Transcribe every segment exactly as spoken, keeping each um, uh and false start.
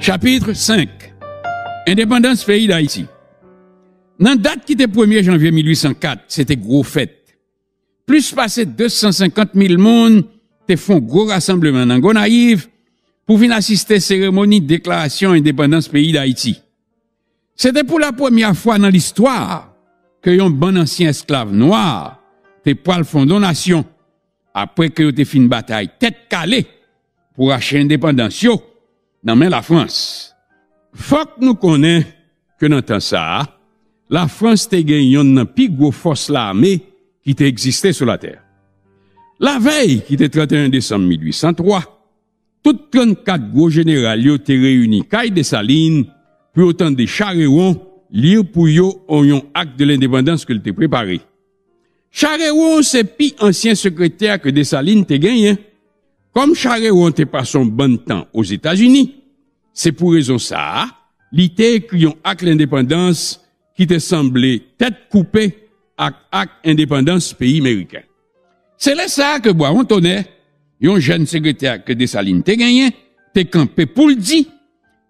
Chapit senk. Endepandans peyi Dayiti. Nan dat ki te premye janvye mil uit san kat, se te gwo fèt. Plis pase de san senkant mil moun te fè yon gwo rasanbleman nan Gonayiv pou vin asiste seremoni deklarasyon endepandans peyi Dayiti. Se te pou lapremyè fwa nan listwa ke yon bann ansyen esklav nwa te pral fonde yon nasyon, apre ke yo te fin batay tèt kale pou rache endepandans yo nan men Lafrans. Fòk nou konnen ke nan tan sa a, Lafrans te gen yonn nan pi gwo fòs lame ki te egziste sou latè. Lavèy ki te trannteyen desanm mil uit san twa, tout trannkat gwo jeneral yo te reyini kay Desalin pou yo tande Charewon li pou yo yon ak de lendepandans ke l te prepare. Charewon se pi ansyen sekretè ke Desalin te genyen. Kòm Charewon te pase yon bann tan Ozetazini, se pou rezon sa a, li te ekri yon ak lendepandans ki te sanble tèt koupe ak ak endepandans peyi meriken. Se lè sa a ke Bwawon Tonè, yon jèn sekretè ke Desalin te genyen, te kanpe pou l di,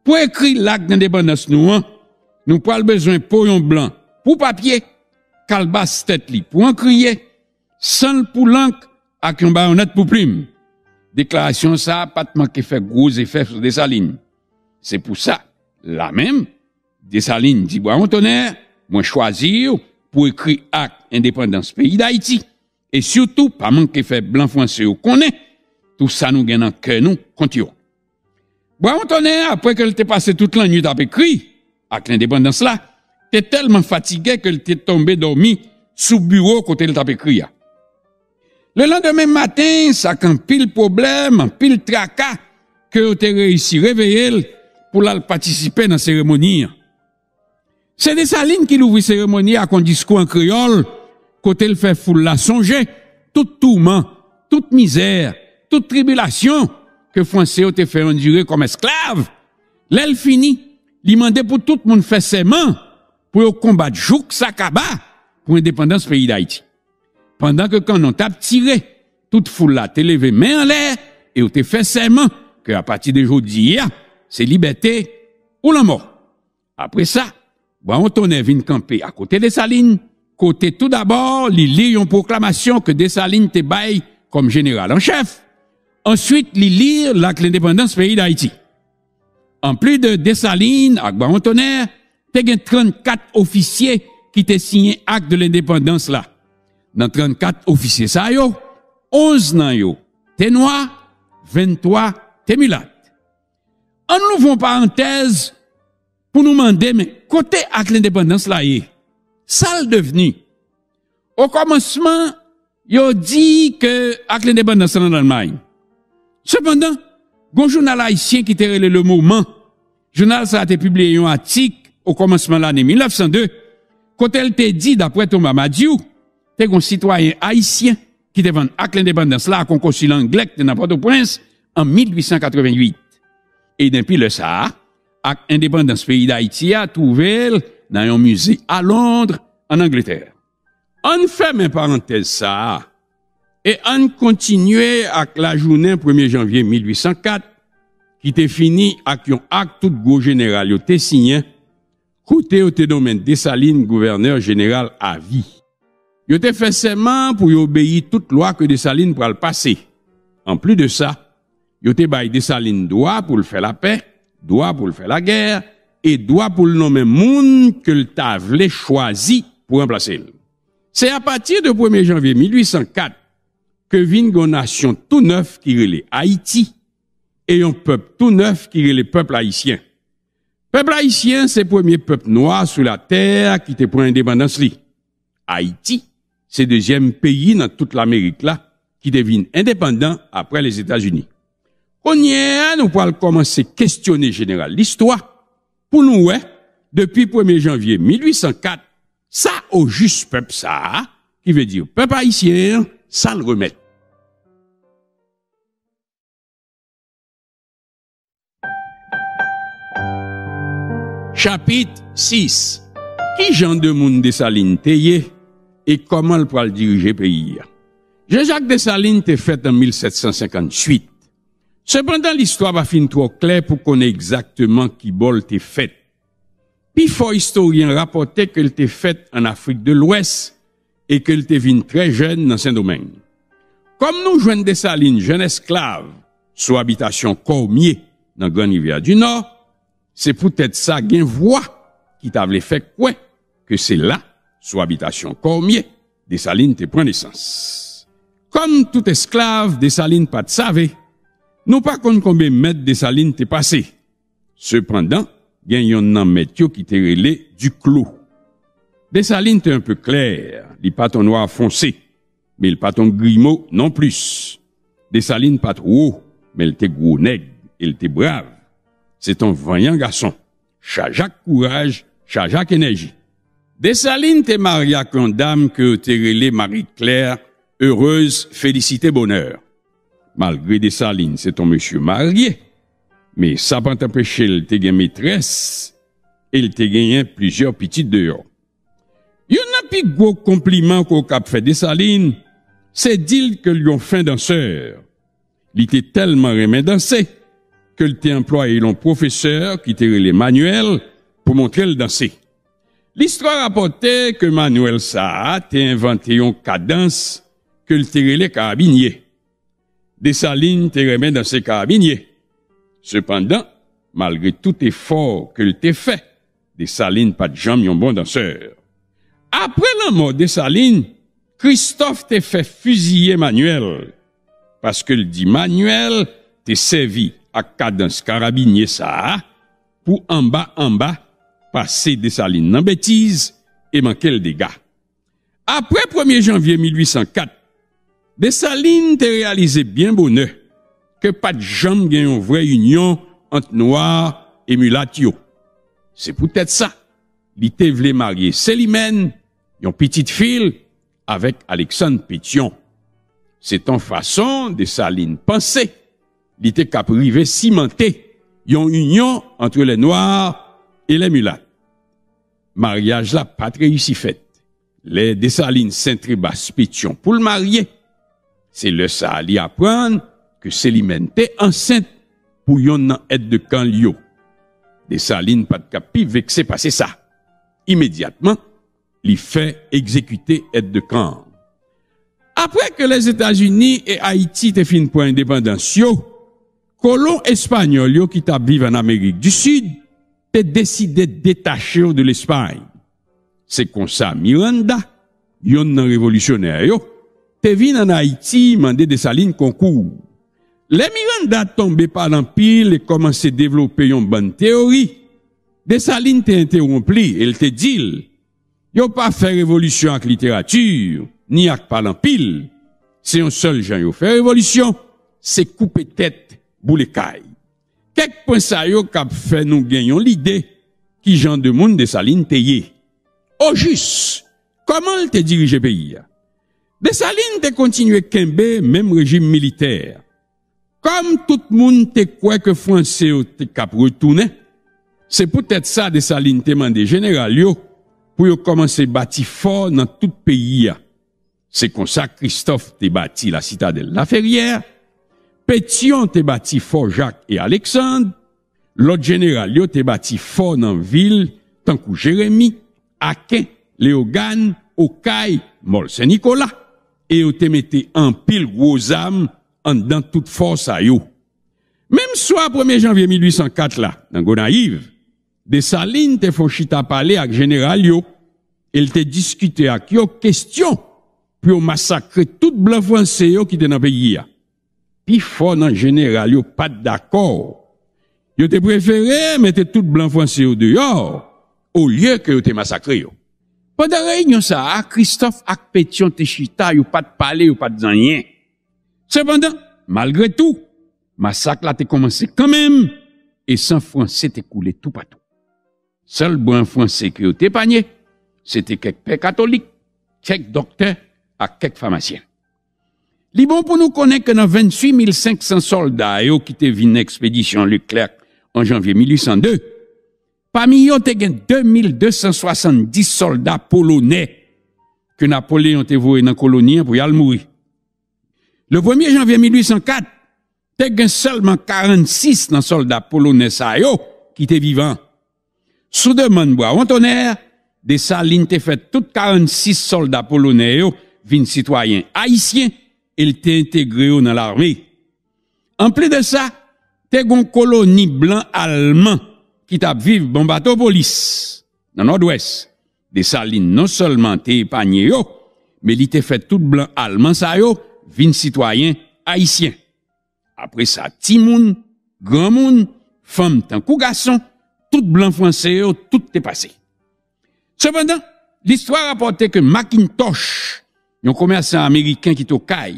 pou ekri lak endepandans nou an, nou pral bezwen po yon blan pou papye, kalbas tèt li pou ankriye, san l pou lank ak yon bayonèt pou plim. Deklarasyon sa a pa t manke fè gwo zefè sou Desalin. Se pou sa, la menm, Desalin di Bwawon Tonè, mwen chwazi w pou ekri ak endepandans peyi Dayiti, e sitou pa manke fè blan franse yo konnen tou sa nou gen nan kè nou kont yo. Bwawon Tonè, apre ke l te pase tout lannwit ap ekri ak lendepandans la, te tèlman fatige ke l te tonbe dòmi sou biwo kote l t ap ekri a. Lelandemen maten, sa k anpil pwoblèm, anpil traka, ke yo te reyisi reveye l pou l al patisipe nan seremoni an. Se Desalin ki louvri seremoni ak yon diskou an kreyòl, kote l fè foul la sonje tout touman, tout mizè, tout tribilasyon ke Franse yo te fè yo andire kòm esklav. Lè l fini, li mande pou tout moun fè sèman pou yo konbat jouk sa kaba pou endepandans peyi Dayiti. Pandan ke kannon t ap tire, tout foul la te leve men anlè e yo te fè sèman ke apati de jodi a, se libète ou lanmò. Apre sa, Bwawon Tonè vin kanpe akote Desalin, kote toudabò li li yon pwoklamasyon ke Desalin te bay kòm jeneral an chèf. Answit, li li lak lendepandans peyi Dayiti. Anplis de Desalin ak Bwawon Tonè, te gen trannkat ofisye ki te siyen ak de lendepandans la. Nan trannkat ofisye sa yo, onz nan yo te nwa, venntwa te milat. Ann louvri yon parantèz pou nou mande, men kote ak lendepandans la ye? Sa l devni? Okòmansman, yo di ke ak lendepandans lan nan Lalmay. Sepandan, gon jounal ayisyen ki te rele Le Moment. Jounal sa a te pibliye yon atik okòmansman lane mil nèf san de, kote l te di, daprè Thomas Madiou, te gon sitwayen ayisyen ki te vann ak lendepandans la ak yon konsila anglè ki te nan Pòtoprens an mil uit san katrevenn uit. E depi lè sa a, ak endepandans peyi Dayiti a twouve l nan yon mize a Lond, ann Angletè. Ann fèmen parantèz sa a e ann kontinye ak lajounen premye janvye mil uit san kat, ki te fini ak yon ak tout gwo jeneral yo te siyen, kote yo te nonmen Desalin gouvènè jeneral avi. Yo te fè sèman pou yo obeyi tout lwa ke Desalin pral pase. Anplis de sa, yo te bay Desalin dwa pou l fè lapè, dwa pou l fè lagè, e dwa pou l nonmen moun ke l ta vle chwazi pou ranplase l. Se apati de premye janvye mil uit san kat ke vin gon nasyon tou nèf ki rele Ayiti, e yon pèp tou nèf ki rele pèp ayisyen. Pèp ayisyen se premye pèp nwa sou latè ki te pran endepandans li. Ayiti se dezyèm peyi nan tout Lamerik la ki te vin endepandan apre Lezetazini. Kounye a, nou pral kòmanse kesyone jeneral listwa pou nou wè, depi premye janvye mil uit san kat, sa ojis pèp sa a, ki vle di pèp ayisyen an, sa l remèt. Chapit sis. Ki jan de moun Desalin te ye e kòman l pral dirije peyi a? Jean-Jacques Dessalines te fèt an mil sèt san senkann uit. Sepandan, listwa pa fin twò klè pou konnen egzakteman ki bò l te fèt. Pifò istoryen rapòte ke l te fèt ann Afrik de Lwès e ke l te vin trè jèn nan Sendomeng. Kòm nou jwenn Desalin jèn esklav sou abitasyon Kòmye nan Grann Rivyè di Nò, se poutèt sa gen vwa ki ta vle fè kwè ke se la, sou abitasyon Kòmye, Desalin te pran nesans. Kòm tout esklav, Desalin pa t save, nou pa konn konbyen mèt Desalin te pase. Sepandan, gen yonn nan mèt yo ki te rele Diklo. Desalin te enpe klè, li pa t yon nwa fonse, men l pa t yon grimo non plis. Desalin pa t wo, men l te gwo nèg e l te brav. Se t yon vanyan gason, chaje ak kouraj, chaje ak enèji. Desalin te marye ak yon dam ke yo te rele Marie Claire Heureuse Félicité Bonheur. Malgre Desalin se t yon mesye marye, men sa pa t anpeche l te gen metrès e l te genyen plizyè pitit deyò. Youn nan pi gwo konpliman ke w kab fè Desalin, se di l ke l yon fen dansè. Li te tèlman renmen danse ke l te anplwaye yon pwofesè ki te rele Manyèl pou montre l danse. Listwa rapòte ke Manyèl sa a te envante yon kadans ke l te rele karabinye. Desalin te renmen danse karabinye. Sepandan, malgre tout efò ke l te fè, Desalin pa t janm yon bon dansè. Apre lanmò Desalin, Kristòf te fè fiziye Manyèl, paske l di Manyèl te sèvi ak kadans karabinye sa a pou anba anba pase Desalin nan betiz e manke l dega. Apre premye janvye mil uit san kat, Desalin te reyalize byen bonè ke pa t janm gen yon vrè inyon ant nwa e milat yo. Se poutèt sa, li te vle marye Selimèn, yon pitit fi l, avèk Aleksann Petyon. Se t yon fason Desalin panse li te kab rive simante yon inyon ant lè nwa e lè milat. Maryaj la pa t reyisi fèt. Lè Desalin sentre bas Petyon pou l marye, se lè sa a li aprann ke Selimèn te ansent pou yonn nan èddekan l yo. Desalin pa t ka pi vekse pase sa. Imedyatman, li fè egzekite èddekan an. Apre ke Lèzetazini e Ayiti te fin pran endepandans yo, kolon espanyòl yo ki t ap viv ann Amerik di Sid te deside detache yo de Lespay. Se konsa Miranda, yonn nan revolisyonè yo, te vin ann Ayiti mande Desalin konkou. Lè Miranda tonbe pa lanpil e kòmanse devlope yon bann teyori, Desalin te entewonp li e l te di l, yo pa fè revolisyon ak literati, ni ak pale anpil. Se yon sèl jan yo fè revolisyon, se koupe tèt, boule kay. Kèk pwen sa yo kab fè nou gen yon lide ki jan de moun Desalin te ye. Ojis, kòman l te dirije peyi a? Desalin te kontinye kenbe menm rejim militè. Kòm tout moun te kwè ke Franse yo te kab retounen, se poutèt sa Desalin te mande jeneral yo pou yo kòmanse bati fò nan tout peyi a. Se konsa Kristòf te bati Lasitadèl Laferyè, Petyon te bati Fò Jak e Aleksann, lòt jeneral yo te bati fò nan vil tankou Jeremi, Aken, Leyogàn, Okay, Mòl Sen Nikola, e yo te mete anpil gwo zam anndan tout fò sa yo. Menm swa premye janvye mil uit san kat la, nan Gonayiv, Desalin te fè yon chita pale ak jeneral yo e l te diskite ak yo kesyon pou yo masakre tout blan franse yo ki te nan peyi a. Pifò nan jeneral yo pa t dakò. Yo te prefere mete tout blan franse yo deyò olye ke yo te masakre yo. Pandan reyinyon sa a, Kristòf ak Petyon te chita, yo pa t pale, yo pa t di anyen. Sepandan, malgre tou, masak la te kòmanse kanmenm e san franse te koule toupatou. Sèl blan franse ke yo te epanye, se te kèk pè katolik, kèk dòktè ak kèk famasyen. Li bon pou nou konnen ke nan venntuit mil senk san sòlda yo ki te vin nan ekspedisyon Leclerc an janvye mil uit san de, pami yo te gen de mil de san swasanndis sòlda polonè ke Napoleyon te voye nan koloni an pou y al mouri. Le premye janvye mil uit san kat, Te gen sèlman karannsis nan sòlda polonè sa yo ki te vivan. Sou demann Brawon Tonè, Desalin te fè tout karannsis sòlda polonè yo vin sitwayen ayisyen e l te entegre yo nan lame. Anplis de sa, te gen yon koloni blan alman ki t ap viv Bonbatopolis, nan Nòdwès. Desalin non sèlman te epanye yo, men li te fè tout blan alman sa yo vin sitwayen ayisyen. Apre sa, timoun, granmoun, fanm tankou gason, tout blan franse yo, tout te pase. Sepandan, listwa rapòte ke Mackintosh, yon komèsan ameriken ki t Okay,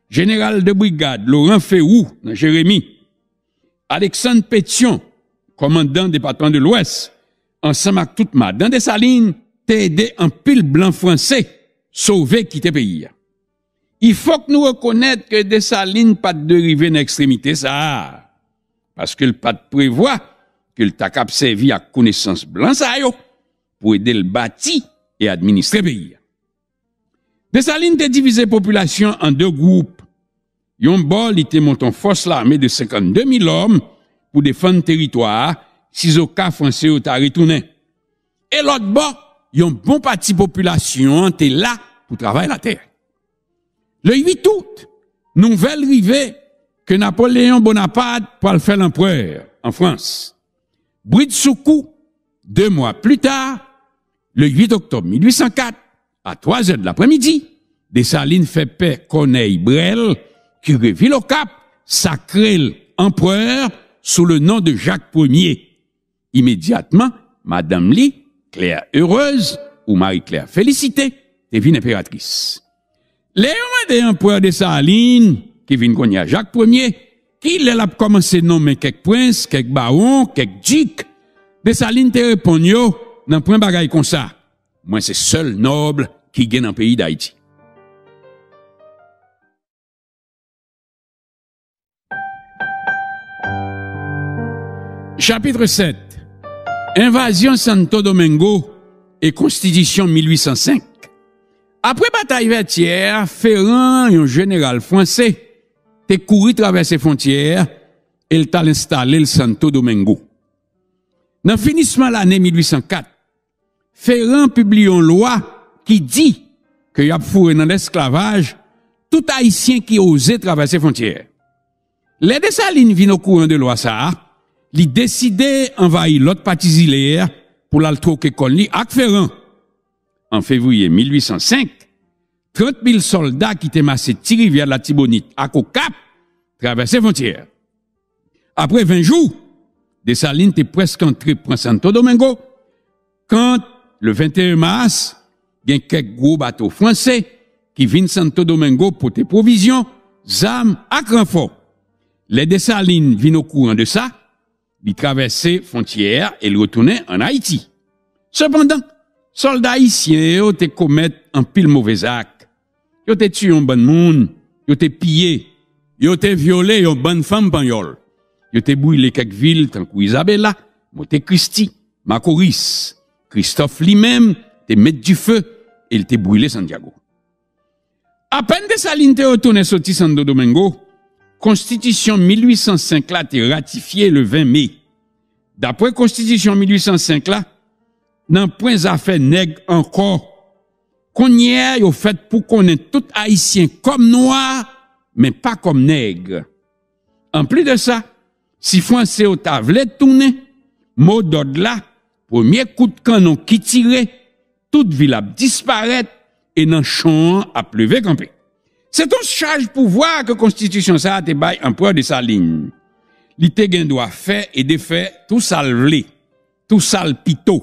jeneral de brigad Laurent Férou nan Jeremi, Alexandre Pétion, kòmandan depatman de Lwès, ansanm ak tout madan Desalin, te ede anpil blan franse sove kite peyi a. Il faut que nou rekonèt ke Desalin pa t dwe rive nan ekstremite sa a, paske l pa t prevwa ke l ta kab sèvi ak konesans blan sa yo pou ede l bati e administre peyi a. Desalin te divize popilasyon an de gwoup. Yon bò, li te monte yon fòs lame de senkannde mil òm pou defann teritwa a, sizoka Franse yo ta retounen. E lòt bò, yon bon pati popilasyon an te la pou travay latè. Le uit out, nouvèl rive ke Napoleyon Bonaparte pral fè lanprè an Frans. Bridsoukou, de mwa pli ta, le uit oktòb mil uit san kat, a twa zè de lapremidi, Desalin fè pè Kònèy Brèl, kire vil Okap, sakre l anprè sou le non de Jak Premye. Imedyatman, madanm li, Claire Heureuse, ou Marie Claire Félicité, te vin enperatris. Lè yo mande anprè Desalin, ki vin kounye a Jak Premye, kilè l ap kòmanse nonmen kèk prens, kèk bawon, kèk dik, Desalin te reponn yo, "Nanpwen bagay konsa. Mwen se sèl nòb ki gen nan peyi Dayiti." Chapit sèt. Envazyon Santo Domingo e Konstitisyon mil uit san senk. Apre batay Vètyè a, Ferrand, yon jeneral franse, te kouri travèse fwontyè a e l t al enstale l Santo Domingo. Nan finisman lane mil uit san kat, Ferrand pibliye yon lwa ki di ke y ap foure nan lesklavaj tout Ayisyen ki oze travèse fwontyè. Lè Desalin vin okouran de lwa sa a, li deside anvayi lòt pati zile a pou l al twoke kòn li ak Ferrand. An fevriye mil uit san senk, trant mil sòlda ki te mase Ti Rivyè Latibonit ak Okap travèse fwontyè a. Apre ven jou, Desalin te prèske antre pran Santo Domingo, kan, le venteyen mas, gen kèk gwo bato franse ki vin Santo Domingo pote pwovizyon, zam ak ranfò. Lè Desalin vin okouran de sa, li travèse fwontyè a e l retounen ann Ayiti. Sepandan, sòlda ayisyen yo te komèt anpil move zak. Yo te tiye yon bann moun, yo te piye, yo te vyole yon bann fanm panyòl. Yo te brile kèk vil tankou Isabela, Montekristi, Makoris. Kristòf li menm te met dife e l te brile Santyago. Apèn Desalin te retounen soti Santo Domingo, Konstitisyon mil uit san senk la te ratifye le ven me. Dapre Konstitisyon mil uit san senk la, nanpwen zafè nèg ankò. Kounye a, yo fèt pou konnen tout Ayisyen kòm nwa, men pa kòm nèg. Anplis de sa, si Franse yo ta vle tounen, modòd la, premye kout kannon ki tire, tout vil ap disparèt e nanchon an ap leve kanpe. Se t on chaj pouvwa ke konstitisyon sa a te bay Anperè Desalin. Li te gen dwa fè e defè tou sa l vle, tou sa l pito.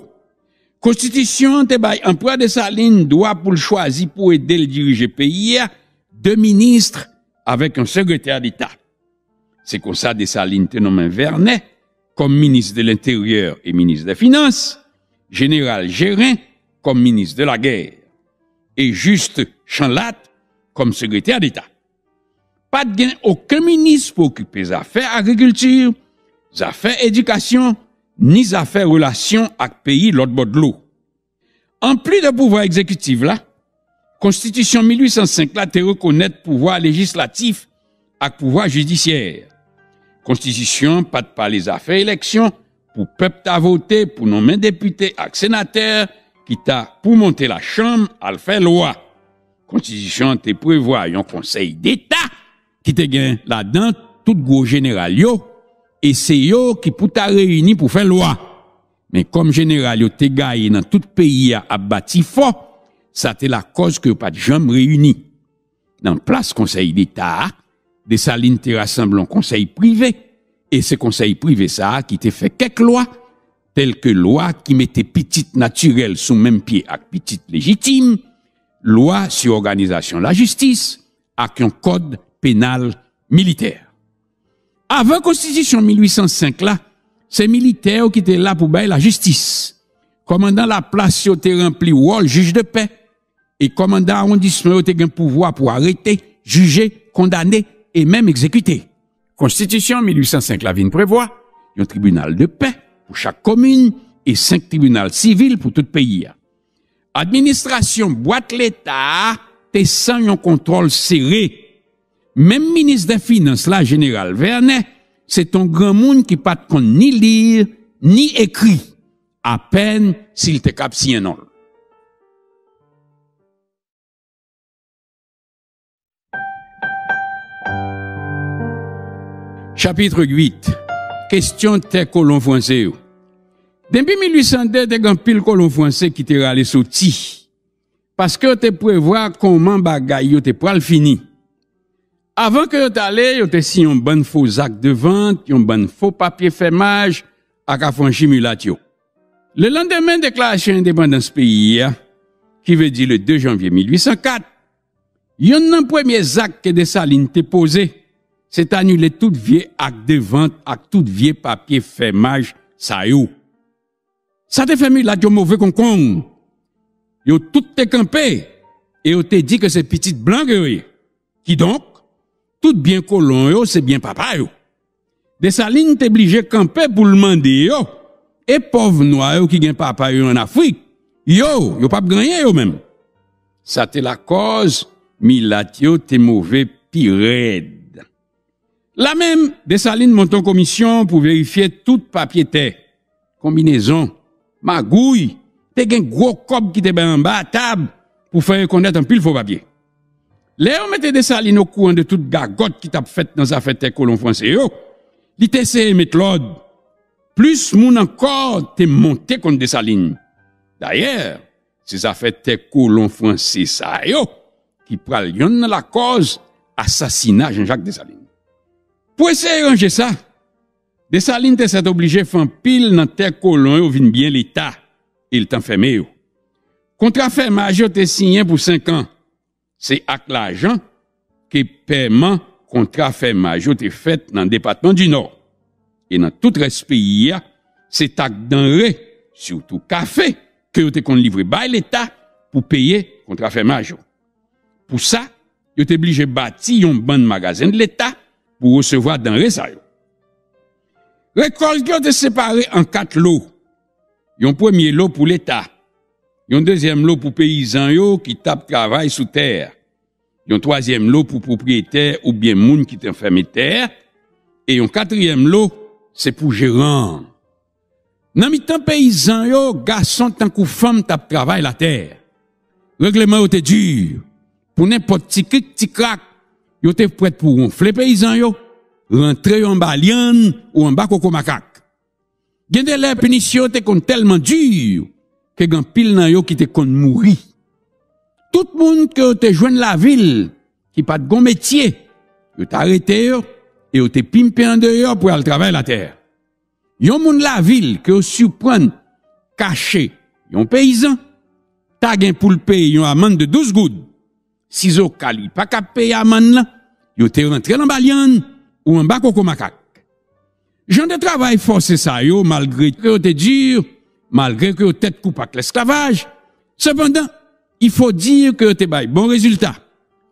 Konstitisyon an te bay Anperè Desalin dwa pou l chwazi pou ede l dirije peyi a de minis avèk yon sekretè deta. Se konsa Desalin te nonmen Vènè kòm minis de lenteryè e minis dè finans, jeneral Jerin kòm minis de lagè, e Jis Chanlat kòm sekretè deta. Pa t gen okenn minis pou okipe zafè agrikilti, zafè edikasyon, ni zafè relasyon ak peyi lòt bò dlo. Anplis de pouvwa egzekitif la, Konstitisyon mil uit san senk la te rekonèt pouvwa lejislatif ak pouvwa jidisyè. Konstitisyon an pa t pale zafè eleksyon pou pèp ta vote pou nonmen depite ak senatè ki ta pou monte lachanm al fè lwa. Konstitisyon an te prevwa yon konsèy deta ki te gen ladan tout gwo jeneral yo, e se yo ki pou ta reyini pou fè lwa. Men kòm jeneral yo te gaye nan tout peyi a ap bati fò, sa te lakòz ke yo pa t janm reyini. Nan plas konsèy deta a, Desalin te rasanble yon konsèy prive, e se konsèy prive sa a ki te fè kèk lwa, tèlke lwa ki mete pitit natirèl sou menm pye ak pitit lejitim, lwa sou òganizasyon lajistis, ak yon kòd penal militè. Avan konstitisyon mil uit san senk la, se militè yo ki te la pou bay lajistis. Kòmandan laplas yo te ranpli wòl jij de pè, e kòmandan awondisman yo te gen pouvwa pou arete, jije, kondane e menm egzekite. Konstitisyon mil uit san senk la vin prevwa yon tribinal de pè pou chak komin e senk tribinal sivil pou tout peyi a. Administrasyon bwat Leta a te san yon kontwòl sere. Menm minis dè finans la, Jeneral Vernet, se t on granmoun ki pa t konn ni li, ni ekri, apèn si l te kab siyen non l. Chapit uit. Kesyon tè kolon franse yo. Depi mil uit san de, te gen anpil kolon franse ki te rale soti, paske yo te prevwa kòman bagay yo te pral fini. Avan ke yo t ale, yo te siyen yon bann fo zak de vant, yon bann fo papye fèmaj ak afranchi milat yo. Lelandemen deklarasyon endepandans peyi a, ki vle di le de janvye mil uit san kat, yonn nan premye zak ke Desalin te poze, se t anile tout vye ak de vant ak tout vye papye fèmaj sa yo. Sa te fè milat yo move konkonn. Yo tout te kanpe e yo te di ke se pitit blan ke yo ye. Kidonk, tout byen kolon yo se byen papa yo. Desalin te blije kanpe pou l mande yo, e pòv nwa yo ki gen papa yo ann Afrik, yo, yo p ap gannyen yo menm. Sa te lakòz milat yo te move pi rèd. La menm, Desalin monte yon komisyon pou verifye tout papye tè, konbinezon, magouy, te gen gwo kòb ki te bay anba tab pou fè rekonèt anpil fo papye. Lè yo mete Desalin okouran de tout gagòt ki t ap fèt nan zafè tè kolon franse yo, li te eseye met lòd. Plis moun ankò te monte kont Desalin. Dayè, se zafè tè kolon franse sa yo ki pral yonn nan lakòz asasina Jean-Jacques Dessalines. Pou eseye ranje sa, Desalin te sètoblije fè anpil nan tè kolon yo vin byen Leta e l t anfèmen yo. Kontra fèmaj yo te siyen pou senk an. Se ak lajan ke pèman kontra fèmaj yo te fèt nan depatman di Nò. E nan tout rès peyi a, se t ak danre, sitou kafe, ke yo te konn livre bay Leta pou peye kontra fèmaj yo. Pou sa, yo te blije bati yon bann magazen Leta pou resevwa danre sa yo. Rekòlt yo te separe an kat lo. Yon premye lo pou Leta, yon dezyèm lo pou peyizan yo ki t ap travay sou tè a, yon twazyèm lo pou pwopriyetè oubyen moun ki te fèmen tè a, e yon katriyèm lo se pou jeran an. Nan mitan peyizan yo, gason tankou fanm t ap travay latè. Regleman yo te di. Pou nenpòt ti krik ti krak, yo te prèt pou wonfle peyizan yo, rantre yo anba lyann ou anba koko makak. Gen de lè pinisyon yo te konn tèlman di ke gen anpil nan yo ki te konn mouri. Tout moun ke yo te jwenn lavil ki pa t gon metye, yo t arete yo e yo te pimpe andeyò pou y al travay latè. Yon moun lavil ke yo siprann kache yon peyizan ta gen pou l peye yon amann de douz goud. Sizoka li pa kab peye amann lan, yo te rantre l anba lyann ou anba koko makak. Jan de travay fòse sa yo, malgre ke yo te di, malgre ke yo tèt koupe ak lesklavaj, sepandan, il faut dire ke yo te bay bon rezilta.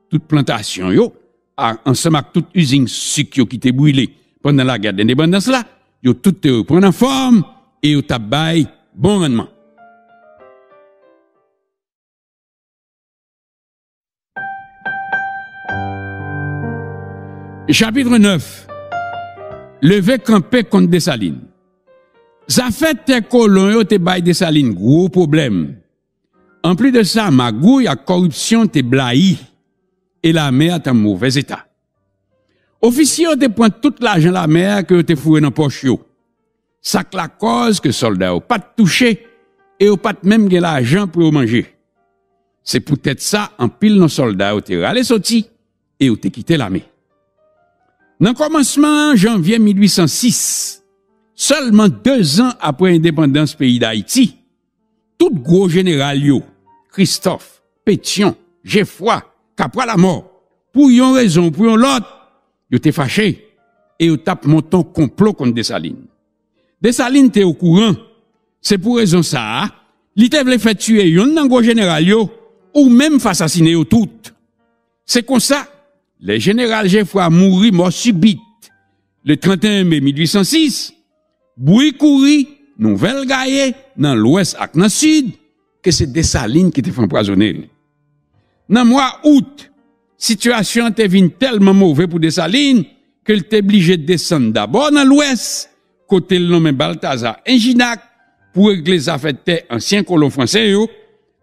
Tout plantasyon yo, a, ansanm ak tout izin sik yo ki te brile pandan lagè dendepandans la, yo tout te reprann anfòm e yo t ap bay bon rannman. Chapit nèf. Leve kanpe kont Desalin. Zafè tè kolon yo te bay Desalin gwo pwoblèm. Anplis de sa, magouy ak kòripsyon te blayi, e lame a t an movèz eta. Ofisye yo te pran tout lajan lame a ke yo te foure nan pòch yo. Sa k lakòz ke sòlda yo pa t touche e yo pa t menm gen lajan pou yo manje. Se poutèt sa, anpil nan sòlda yo te rale soti e yo te kite lame. Nan kòmansman janvye mil uit san sis, sèlman dezan apre endepandans peyi Dayiti, tout gwo jeneral yo, Kristòf, Petyon, Jefwa, Kapwa Lamò, pou yon rezon ou pou yon lòt, yo te fache e yo t ap monte yon konplo kont Desalin. Desalin te okouran. Se pou rezon sa a, li te vle fè tiye yonn nan gwo jeneral yo, ou menm fè asasinen yo tout. Se konsa, lè jeneral Jefwa mouri mò sibit, le trannteyen me mil uit san sis, bri kouri, nouvèl gaye nan Lwès ak nan Sid, ke se Desalin ki te fè anpwazonnen l. Nan mwa out, sitiyasyon an te vin tèlman move pou Desalin ke l te blije desann dabò nan Lwès, kote l nonmen Baltaza Enjinak pou regle zafè tè ansyen kolon franse yo.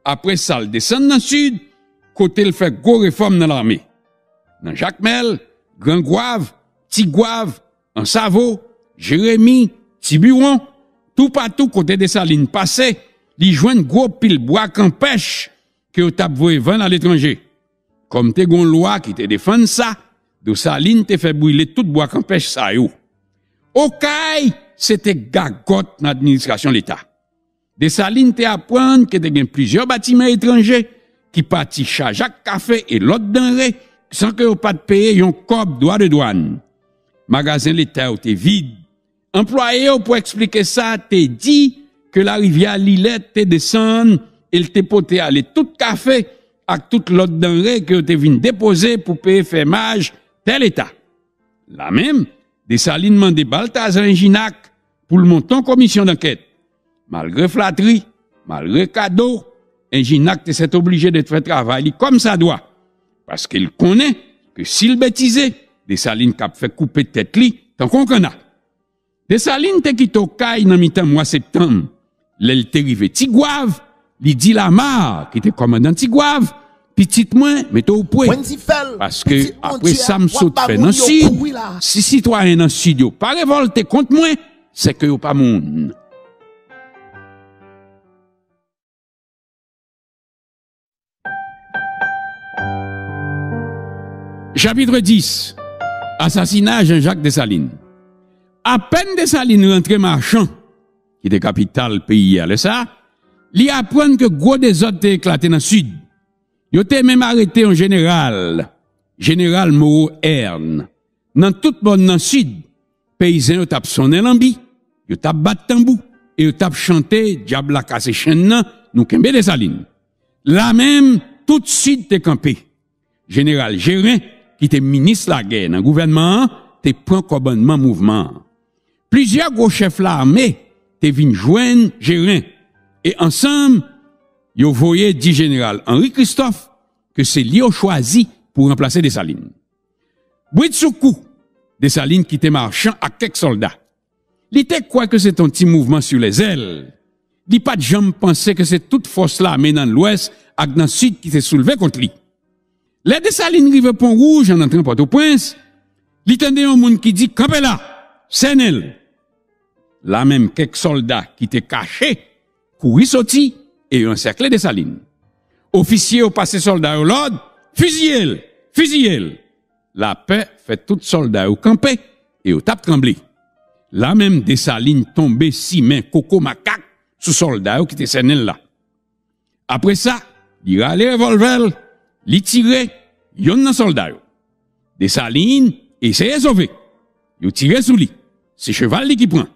Apre sa, l desann nan Sid, kote l fè gwo refòm nan lame. Nan Jakmèl, Gran Gwav, Ti Gwav, Ansavo, Jeremi, Tibiwon, toupatou kote Desalin pase, li jwenn gwo pil bwa kanpèch ke yo t ap voye vann aletranje. Kòm te gen yon lwa ki te defann sa, Desalin te fè brile tout bwa kanpèch sa yo. Okay se te gagòt nan administrasyon Leta. Desalin te aprann ke te gen plizyè batiman etranje ki pati chaje ak kafe e lòt danre san ke yo pa t peye yon kòb dwa de dwàn. Magazen Leta yo te vid. Anplwaye yo, pou eksplike sa, te di ke larivyè Lilè te desann e l te pote ale tout kafe ak tout lòt danre ke yo te vin depoze pou peye fèmaj tè Leta. Lamenm, Desalin mande Baltaza Enjinak pou l monte yon komisyon dankèt. Malgre flatri, malgre kado, Enjinak te sètoblije de fè travay li kòmsadwa, paske l konnen ke si l betize, Desalin kab fè koupe tèt li tankou yon kanna. Desalin te kite Okay nan mitan mwa septanm. Lè l te rive Ti Gwav, li di Lamar, ki te kòmandan Ti Gwav, "Pitit mwen, mete w pre. Paske apre sa m sot fè nan Sid, si sitwayen nan Sid yo pa revòlte kont mwen, se ke yo pa moun." Chapit dis. Asasina Jean-Jacques Dessalines. Apèn Desalin rantre Machan, ki te kapital peyi a lè sa a, li aprann ke gwo dezòd te eklate nan Sid. Yo te menm arete yon jeneral, jeneral Moreau Erne. Nan tout mòn nan Sid, peyizan yo t ap sonnen lanbi, yo t ap bat tanbou, e yo t ap chante, "Dyab la kase chenn nan, nou kenbe Desalin." Lamenm, tout Sid te kanpe. Jeneral Jerin, ki te minis lagè nan gouvènman an, te pran kòmandman mouvman an. Plizyè gwo chèf lame te vin jwenn Jerin, e ansanm, yo voye di jeneral Henri Christophe ke se li yo chwazi pou ranplase Desalin. Bridsoukou, Desalin kite Machan ak kèk sòlda. Li te kwè ke se t on ti mouvman sou lèzèl. Li pa t janm panse ke se tout fòs lame nan Lwès ak nan Sid ki te soulve kont li. Lè Desalin rive Pon Wouj an antran Pòtoprens, li tande yon moun ki di, "Kanpe la! Sènen l!" Lamenm, kèk sòlda ki te kache kouri soti e yo ansèkle Desalin. Ofisye yo pase sòlda yo lòd, "Fiziye l! Fiziye l!" Lapè fè tout sòlda yo kanpe e yo t ap tranble. Lamenm, Desalin tonbe simen koko makak sou sòlda yo ki te sènen l la. Apre sa, li rale revòlvè l, li tire yonn nan sòlda yo. Desalin eseye sove. Yo tire sou li. Se cheval li ki pran.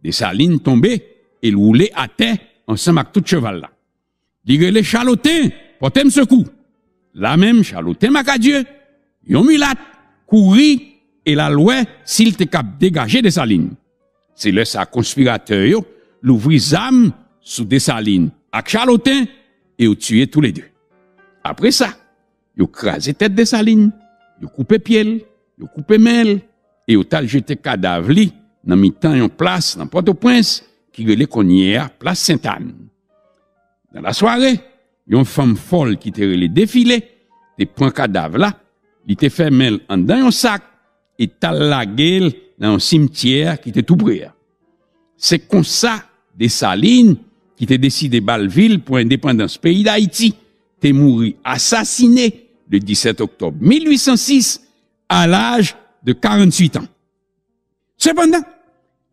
Desalin tonbe e l woule atè ansanm ak tout cheval la. Li rele, "Chaloten, pòte m sekou!" Lamenm, Chaloten Makadye, yon milat, kouri e l al wè si l te kab degaje Desalin. Se lè sa a konspiratè yo louvri zam sou Desalin ak Chaloten e yo tiye toulede. Apre sa, yo kraze tèt Desalin, yo koupe pye l, yo koupe men l, e yo t al jete kadav li nan mitan yon plas nan Pòtoprens ki rele kounye a Plas Sentàn. Nan lasware, yon fanm fòl ki te rele Defile te pran kadav la, li te fèmen l anndan yon sak e t al lage l nan yon simtyè ki te tou pre a. Se konsa Desalin, ki te deside ba l vi l pou endepandans peyi Dayiti, te mouri asasine le disèt oktòb mil uit san sis a laj de karanntuit an. Sepandan,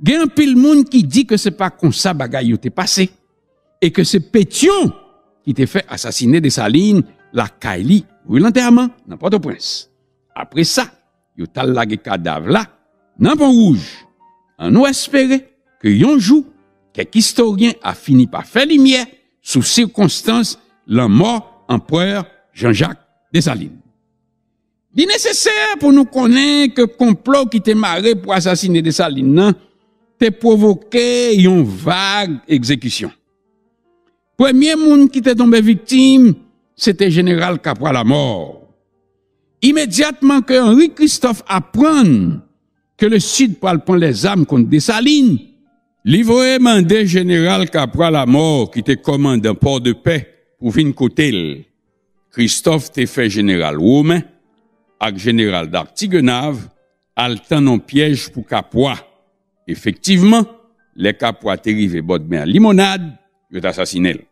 gen anpil moun ki di ke se pa konsa bagay yo te pase e ke se Petyon ki te fè asasine Desalin lakay li, ri Lantèman, nan Pòtoprens. Apre sa, yo t al lage kadav la nan Pon Wouj. Annou espere ke yon jou, kèk istoryen a fini pa fè limyè sou sikonstans lanmò Anperè Jean-Jacques Dessalines. Li nesesè pou nou konnen ke konplo ki te mare pou asasine Desalin nan te pwovoke yon vag egzekisyon. Premye moun ki te tonbe viktim, se te Jeneral Kapwa Lamò. Imedyatman ke Henri Christophe aprann ke Lesid pral pran lèzam kont Desalin, li voye mande Jeneral Kapwa Lamò, ki te kòmandan Pòdepè, pou vin kote l. Christophe te fè Jeneral Romain ak Jeneral Dartiguenave al tann yon pyèj pou Kapwa. Efektivman, lè Kapwa te rive bòdmè Limonad, yo t asasinen l.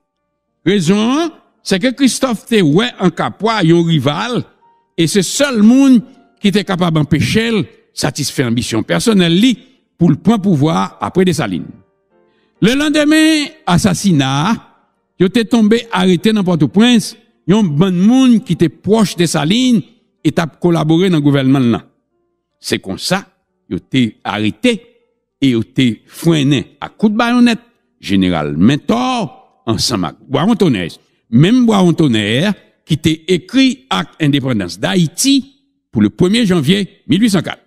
Rezon an, se ke Christophe te wè an Kapwa yon rival, e se sèl moun ki te kapab anpeche l satisfè anbisyon pèsonèl li pou l pran pouvwa a apre Desalin. Lelandemen asasina a, yo te tonbe arete nan Pòtoprens yon bann moun ki te pwòch Desalin e t ap kolabore nan gouvènman l lan. Se konsa, yo te arete e yo te frennen ak kout bayonèt Jeneral Mentor ansanm ak Bwawon Tonè, menm Bwawon Tonè ki te ekri Ak Endepandans Dayiti pou le premye janvye mil uit san kat.